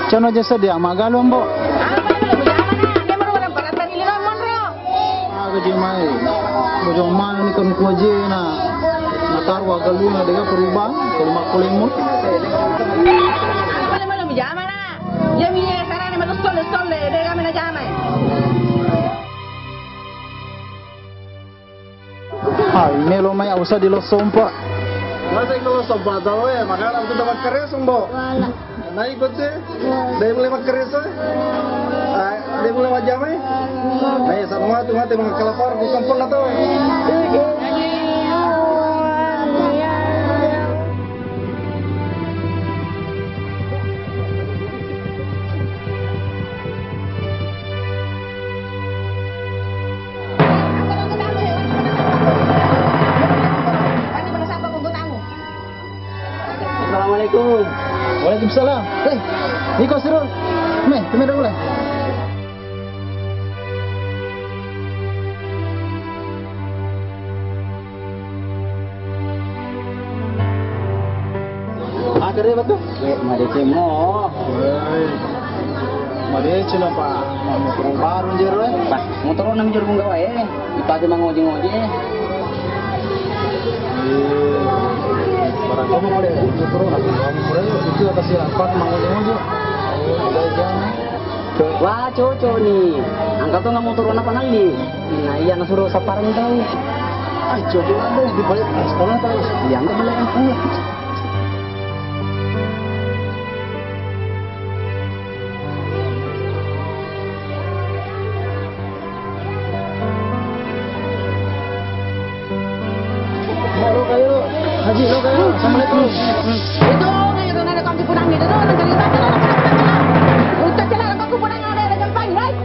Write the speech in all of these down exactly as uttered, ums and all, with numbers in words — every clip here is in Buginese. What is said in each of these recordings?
Cono je sedia magalu, Ambo. Aga je mai. Bojong mana ni kan kuajena. Nataru agaluna dega perubahan. Kalau makkulemmu. Iya, melo mujama na. Iya, mi sarane melo solle-solle, de kami na jamai. Ah, melo mai, usa di lo sompa. Masa iko lo sompa tau, eh, makana aku tak makkareso, Mbo. Wala. Nah, ikut sih. Dia mulai makkareso, eh. Ah, dia mulai majamai. Nah, ya, sama tu mati mengkalapar ku kampung na tau, eh. Assalamualaikum. Waalaikumsalam. Eh, iko Sirul. Me, kami dulu. Akere batu? Eh, madeceng mo. Woi. Madeceng apa? Motoro baru jero, eh. Bah, motoro nang jero gawa, eh. Ipake mangoje-ngoje. Eh, barang kamu pada motoro, kamu pada itu atas ya, ipake mangoje-ngoje. Oh, udah jangan. Wah, cocok ni. Engka to motoro na panalli. Nah, iya nasuro sappareng tau. Ah, cocok ada di balik sekolah tau. Iya, engka balik. Lo kayo, Haji, lo kayo. Assalamualaikum. Itu, itu nada kau tipu nami, itu nada cerita, nada cerita. Untuk celana kau tipu nami, ada yang paling baik.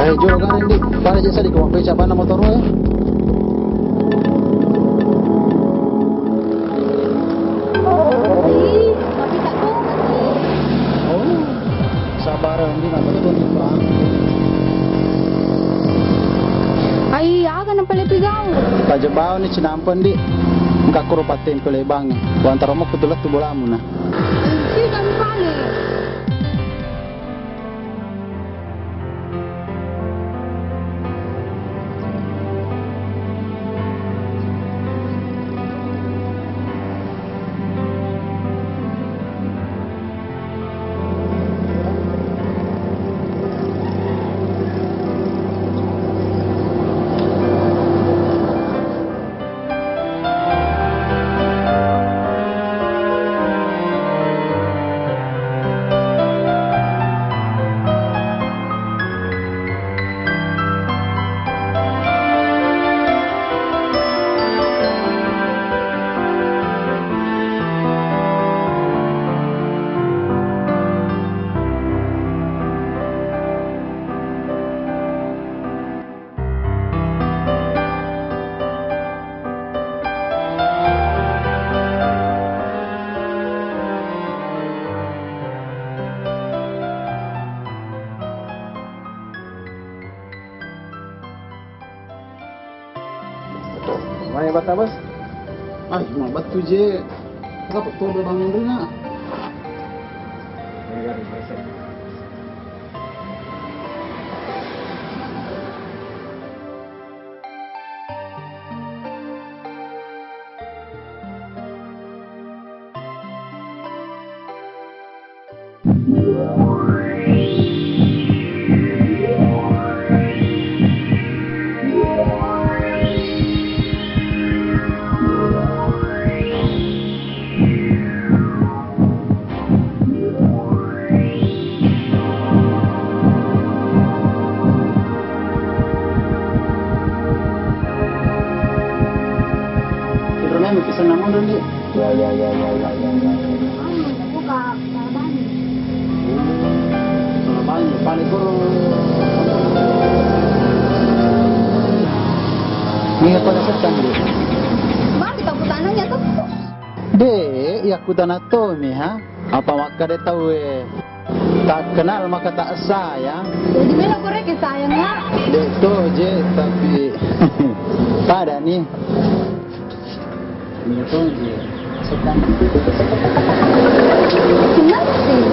Eh, jolo gareng, Di. Pada jasa di kau, apa cabana motor, eh? Ih, tapi tak tahu. Oh, sabar, Di, nak betul, Di, Bang. Ai, aga na pale pigau. Pajebao ni cinampen, Di. Engka kuro pattempel e bang. Wantara mo kutulat tu bolamu na. Ai, si, kan pale. Mai bata, Bos. Ah, cuma batu je. Apa betul bangun dulu nak? Anu, buka, buka banyu. Buka banyu, paling kurang. Ini apa rasa canggih? Bang, kita butananya tuh. De', iya kutana tommi, ha? Apa makkeda tauwe, tak kenal maka tak sayang? Jadi melo koreke sayang, ya? De' to je, tapi pada ni. Iya to je. Setan. Kenapa sih?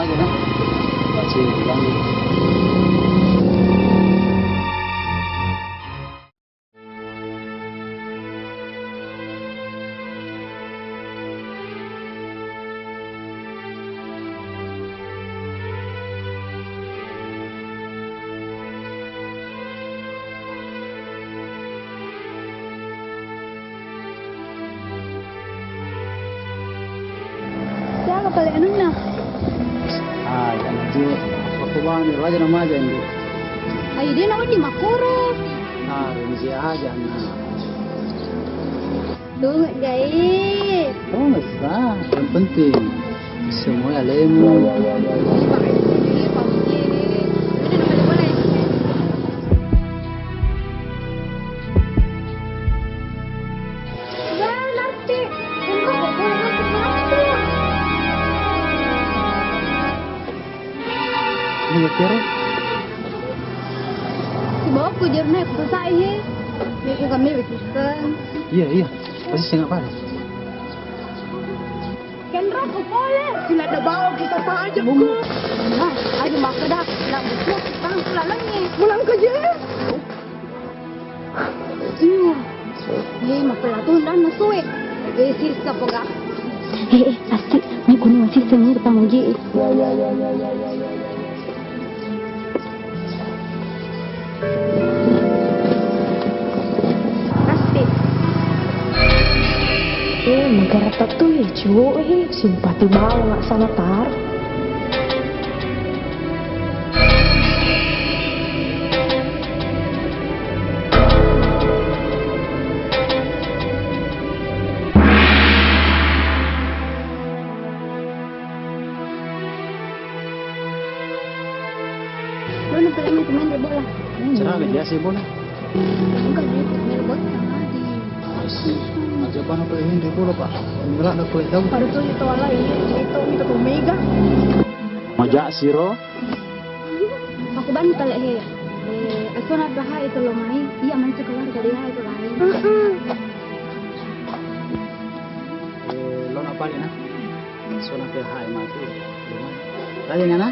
Baca ulang. Siaga pale anunna? Ah, jangan tu. Waktu bang ni raja nama aja ini. Ayo dia nak wedding makkoro. Ah, ini aja anak. Tunggu, Jai. Oh, nggak usah. Yang penting semua alemu. Ini kira? Sibawa ku jernih, ku sasai, he. Ini ku kami bikin. Iya, iya. Pasti sangat parah. Kenro ku pole. Sila da bawa kita saja ku. Nah, aja makkeda, nak butuh, tang ku lalengi. Mulang ke je. Iya. Eh, makkeda tu dan nesu, eh. Eh, sisa pega. Eh, eh, asik. Ini kuning masih sengir tang uji. Pasti. Eh, magara tettu ye, Cuk. Eh, simpati bawang nggak sama tar. Lo na pale mai main bola. Cara aja sih bola. Enggak, dia main bola sama di. Masih. Aja bana pale main bola, Pak. Ngelak na pale tahu. Baru tuh itu ala ini, itu, itu tuh mega. Maja siro. Aku bani pale he. Eh, asona paha itu lo mai. Iya, manca keluarga dia itu lain. Eh, lo na pale na. Sona ke hai matu. Tanya ngana?